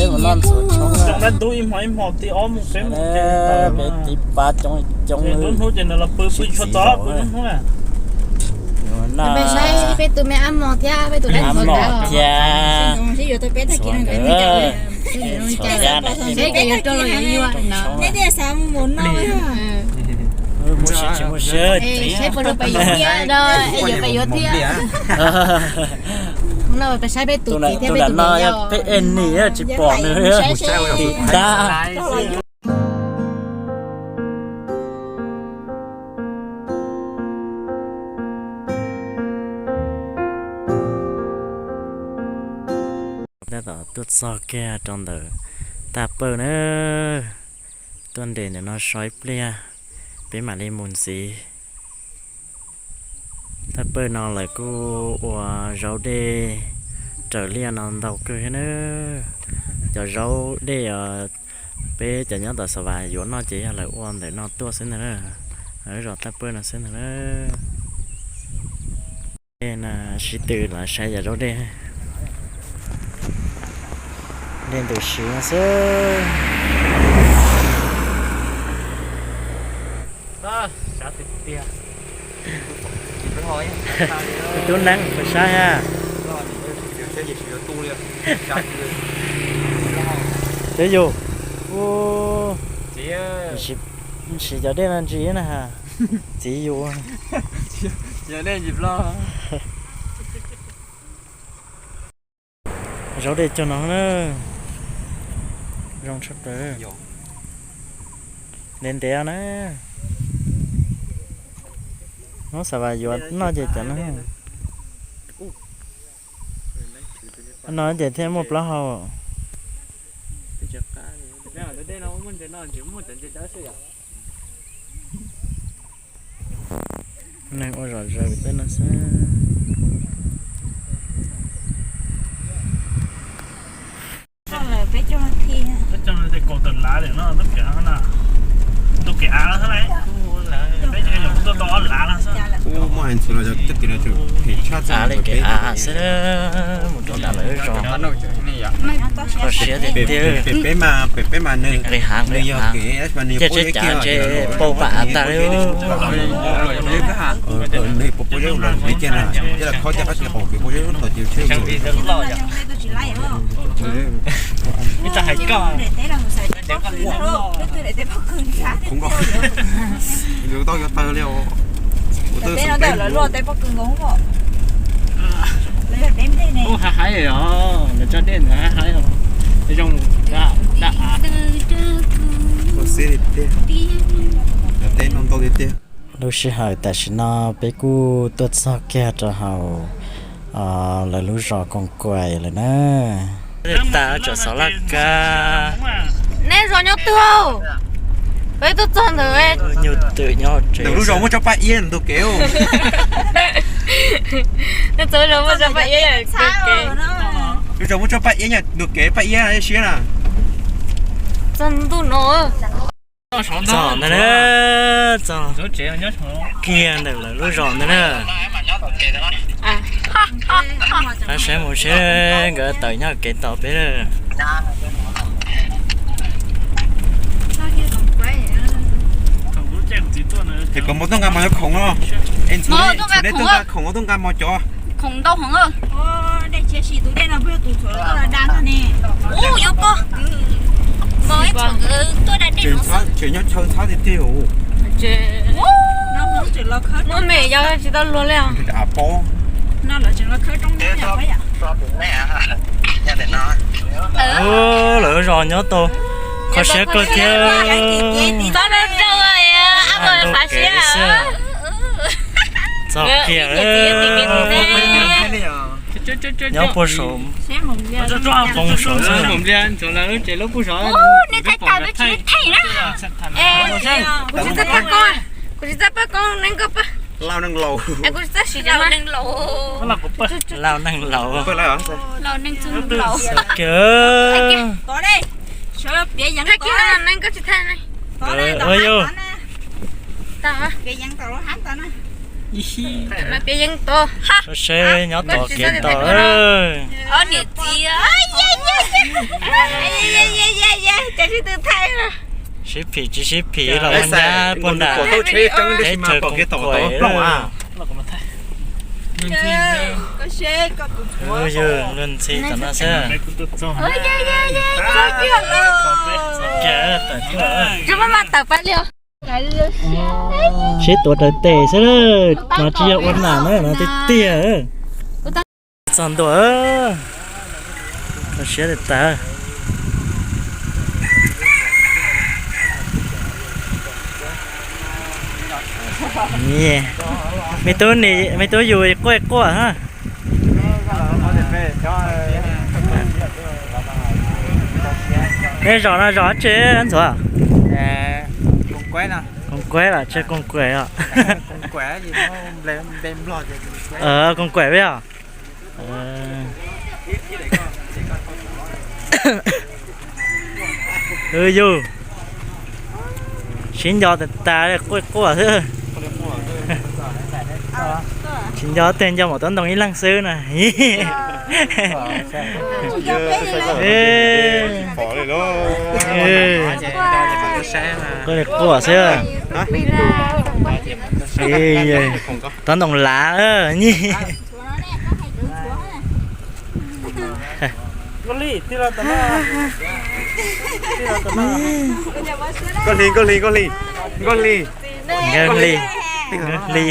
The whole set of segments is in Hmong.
Mus noj ntxuav tshoob na. Peb tib pab coob coob lub hnub ces nws los pw pw tsis tau pw lub hnub na. Peb saib peb tus me ab mos thiab peb tus dab mos thiab. Txhuav nkawd, txhuav nkawd, seb ces yuav rau los yuav yuav no. Muaj siab tsis muaj siab, saib puas rau peb yuav thiab no, es yuav peb yuav thiab. No peb saib peb tus txiv thiab peb tus no peb ej nim tsis pom nws, tim tab. Tab tom tuaj txog kiag rau ntawm Taj Pawj na, tuaj nres ntawm no so ib pliag, peb mam li mus ntxiv. Taj Pawj no lawv kuj ua zaub dej raws liaj no ntau kawg thiab na. Cov zaub dej os, peb cov nyob tom Xav Vas yuav noj ces yog lawv ua ntawm no tuaj xwb ntag na. Lawv zos Taj Pawj no xwb ntag na. Dej no sib tw los saib cov zaub dej. Dej ntws siv no xwb. Tub Neeb puas saib ha? Twb yus, siv cov dej no ntsis na ha. Txiv yus. Zaub dej cog no na, zoo tshaj plaws. Ntev ntev na. Hnub Xav Vas yuav noj ces cov no. No ces thiaj muaj plaub hau. Neeg ua zom zaws peb no xwb. Peb cog tawm lav no, ntu kev av xwb, peb cog tuaj tau ob lav no xwb. Ub, muaj hais ntxwv los cov kev no phem tshaj, av li kev av xwb, mus rau nram lawv zos. Kho siab tiag tiag. Pem peb mas, pem peb mas nws, nws yog kev mas nws yog puab zeb kiag, ntshe pau pam tas li. Nws puab zeb los li kiag na, yog los kho cov qab kev qaum kev puab zeb lub tom ces tsheb. Yus tau yuav taw li os. Ua tau teb no ntawm lawv luaj teb pob kws nkaus. Ub, haib haib os, lawv tso dej ntawd haib haib os. Zoo daj av. Lub sij hawm tam sim no peb kuj tuaj txog kiag rau hauv lawv lub zos Koos Kuam lawm na. Tas tsam xov laj kab. Neb zos nyob twg? Peb tuaj txog ntawd. Nyuj twm nyob tsev. Lub zos muaj tsob paj iab ntu kev. Lub zos muaj tsob paj iab ntu kev. Lub zos muaj tsob paj iab ntu kev, paj iab siab na. Txog ntuj no. Txog ntawd na, txog kiag ntawm lawv lub zos ntawd na. Saib mus seb nkawd tawm nyob kev tos peb. Ces kom mus tuaj nqa mos cov khoom no. Es ntxhua ne, tuaj nqa khoom, tuaj nqa mos cov. Khoom ntau heev. Tseem nyob chaw ntxhab tiag tiag. Muab me yog tsis tau luag li os. Lawv zos nyob tau kho siab kawg thiab. Txog kiag nyob puag saum, poob saum. Kuv tsis txawj pab koob, kuv tsis txawj pab koob, neej koj pab. Kuv tsis txawj siv, lauj neeg laus. Tag kis neej koj tsis thaij ne. Seb nyob tom kev tau. Ob niam txiv, cas sib tw thaij, sib phim tsis sib phim los ua nyab puag nram teb chaws Koos Kuam. Yog luag ntxhi tom no xwb. Sib tuav raws tes xwb, no tsis yog ua nam na, no tiag tiag. Txog ntua, kho siab tas tas. Me tub, me tub yus quaj quaj ha. Nej zos no zos tsi ntxuav? Koos Kuam los tsis Koos Kuam os? Koos Kuam os. Yus sib nco tas tas, quaj quaj xwb. Tsis nco tiag, nco mam tuav ntoo ib leeg xwb na. Quaj li quaj xwb. Tuav ntoo lav nyij. Nkauj Hli, Nkauj Hli, Nkauj Hli, Nkauj Hli, Nkauj Hli.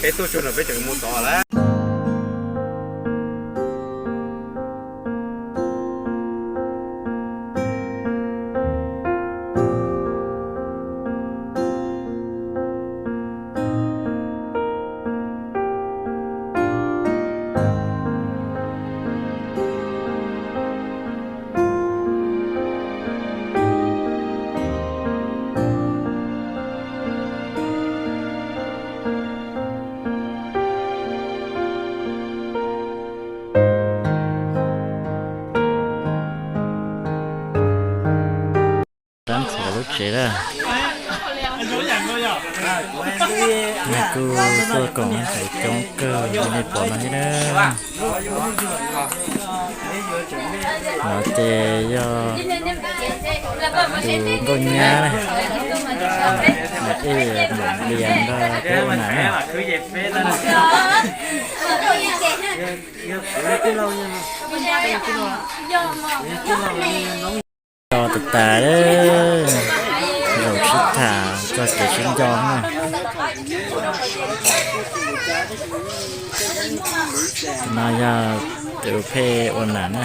Peb tuaj tsuag no peb tseem mus tod lawm. Rab ntxhuav lub tsev lawm. Nws kuj tuaj koom coob kawg li nej pom no thiab na. No ces yog tus nkauj nyab na, nws ej npam npias nrog peb ua nam na. Nco tas tas, zaum sib tham txog kev sib nco na. No yog tus phej ua nam na.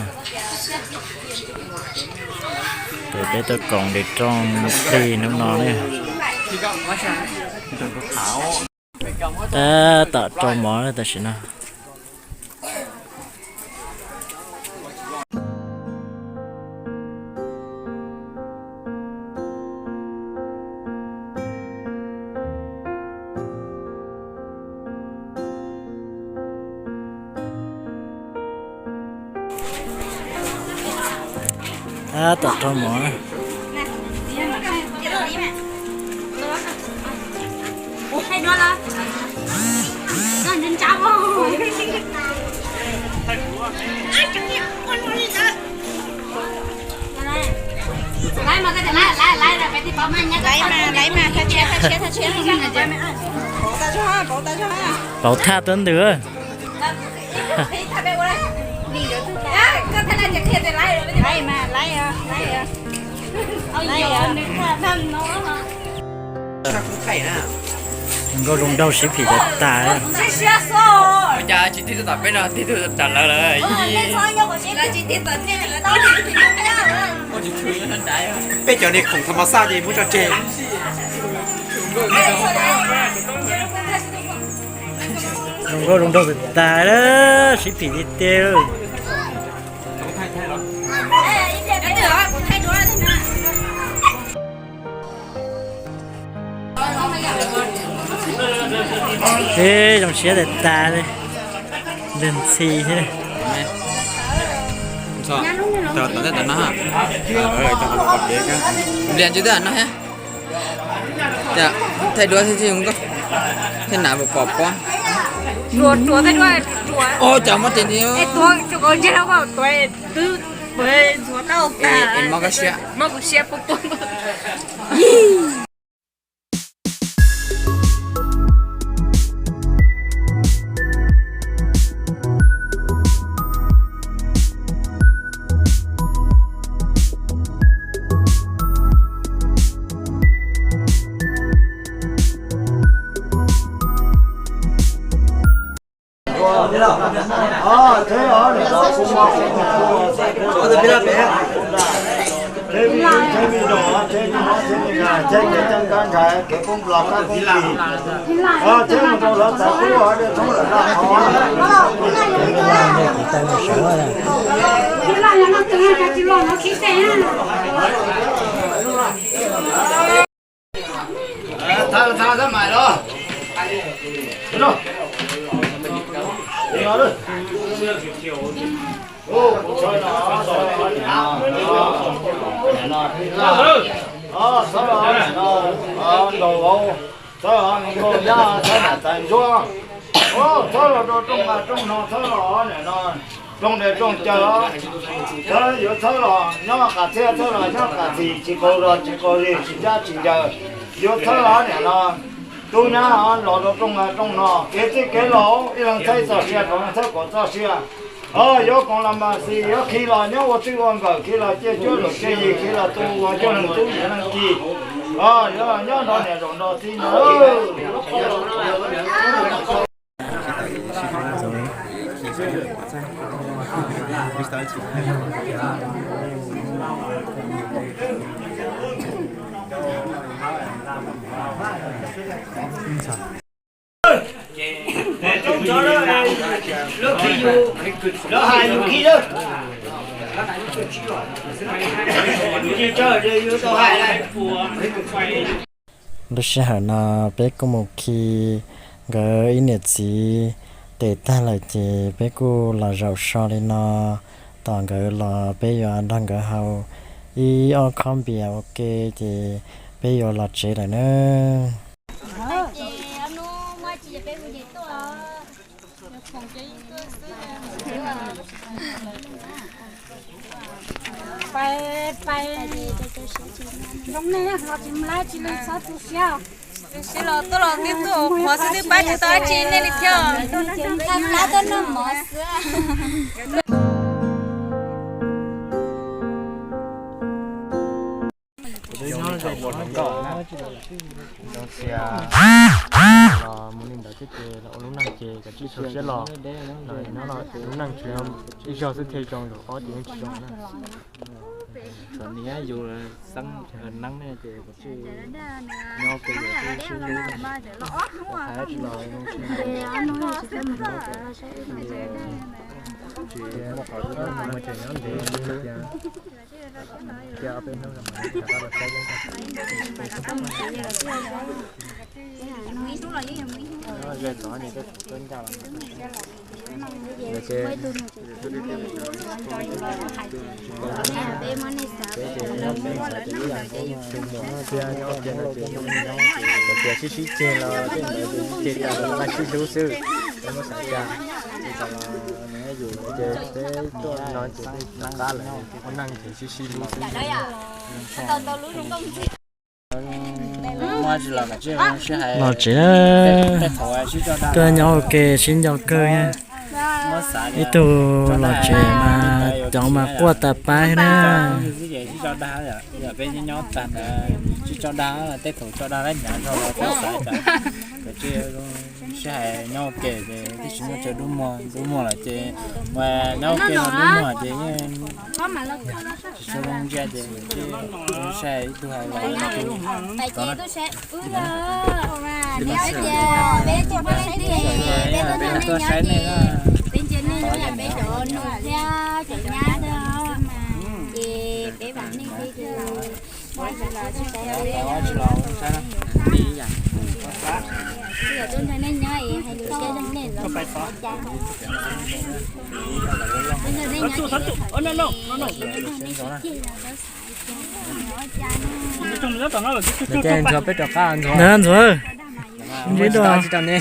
Tus peb tuaj koom nws rooj plig hnub no na. Tab tom rau mov tam sim no. Tab tom rau mov. Pauv thaj tuab ntws. Nkauj zoo nraug sib phim tas tas. Peb cov niag khoom tha ma xaj ces muab tso tseg. Zoo nkauj zoo nraug tas tas, sib phim tiag tiag. Eb, zoo siab tas tas li. Ntxhi thiab. Tau tau tej tau no ha. Lias ntsis tej no thiab. Thaij duab thiab thiab nkauj. Thiab nas pom pom pob. Ua cas muab tes ntsis. Es mob kab siab. Txhob los, txhob los, txhob los rau rooj nqaij rooj no, txhob los niam no, rooj dej rooj cawv, txhob, yuav txhob los nyob qas txhiab, txhob los nyob qas txhis, tsis qaug zog tsis qaug zis, tsis ncab tsis ncaws, yuav txhob los niam no. Tub nyab los rau rooj nqaij rooj no, kev txij kev laus ib leeg txhawb txoj sia, rau leej txhawb kaum txoj sia. Yuav koom los mas xis, yuav khi los nyob ua txij ua nkawm, khi los ciaj cuab zaum ciaj yig, khi los tu ua cuaj leeg tub yim leej ci. Yuav los nyob nrog niam zaum nrog txiv no. Lub sij hawm no peb kuj mus khi nkawd ib niam txiv tes tag lawm ces peb kuj los zaum so li no. Tos nkawd los peb yuav nrog nkawd haus ib ob khob npias ua ke ces peb yuav los tsev lawm na. Pais, pais, zoo nej los tsis mlab tsis leej txhob tu siab. Sib los tuaj los twb tuaj qhuav xwb twb pab tsis tau dab tsi nej li thiab. Mlab tuaj noj mov xwb. Zoo siab los mus li ntawd thiab ces los ua lub neej ces kav tsij rau siab los, los nyob los lub neej tsuas ib zaug xwb thiaj zoo, zaum ob ces yeej tsis zoo na. Tshuav niam yus xeeb neeb ne ces kav tsij nyob ua ke, kav tsij sib hlub, hais tsis los zoo sib hlub. Tsis muaj qhov ua ces nyob ntev cia, cia ob peb hnub no mas rov qab los saib. Ze tod niag tej kuv tuaj ncaj los peb ces nyob peb xav tias ib yam nkaus no, tus muam no thiab nyob kiag no ces zoo li nyob, tias sib sib ceg los tej ntawd ces sib ceg tas los nqa sib hlub xwb, peb muab xav cas. Ces yus ces peb tuaj no ces peb rov qab lawm, ua neej ces sib sib hlub xwb. Los tsev na, tuaj nyob ua ke sib nco kawg. Ib tug los tsev mas cov mas quaj tas pab na. Peb nyob tag ntawd tsis tso dag, tej thaum tso dag lab nyav zog los txhob xav cas. Sib hais nyob ua ke ces twb tsis muaj chaw dub muag, dub muag lawm ces mus nyob ua ke los dub muag ces yeej tsis tshua zoo ntsia ces sib hais ib tug hais los ib tug. Peb tuaj saib nej na. Ntxuav peb rov qab ntxuav. Ntxuav, tsis tau ne.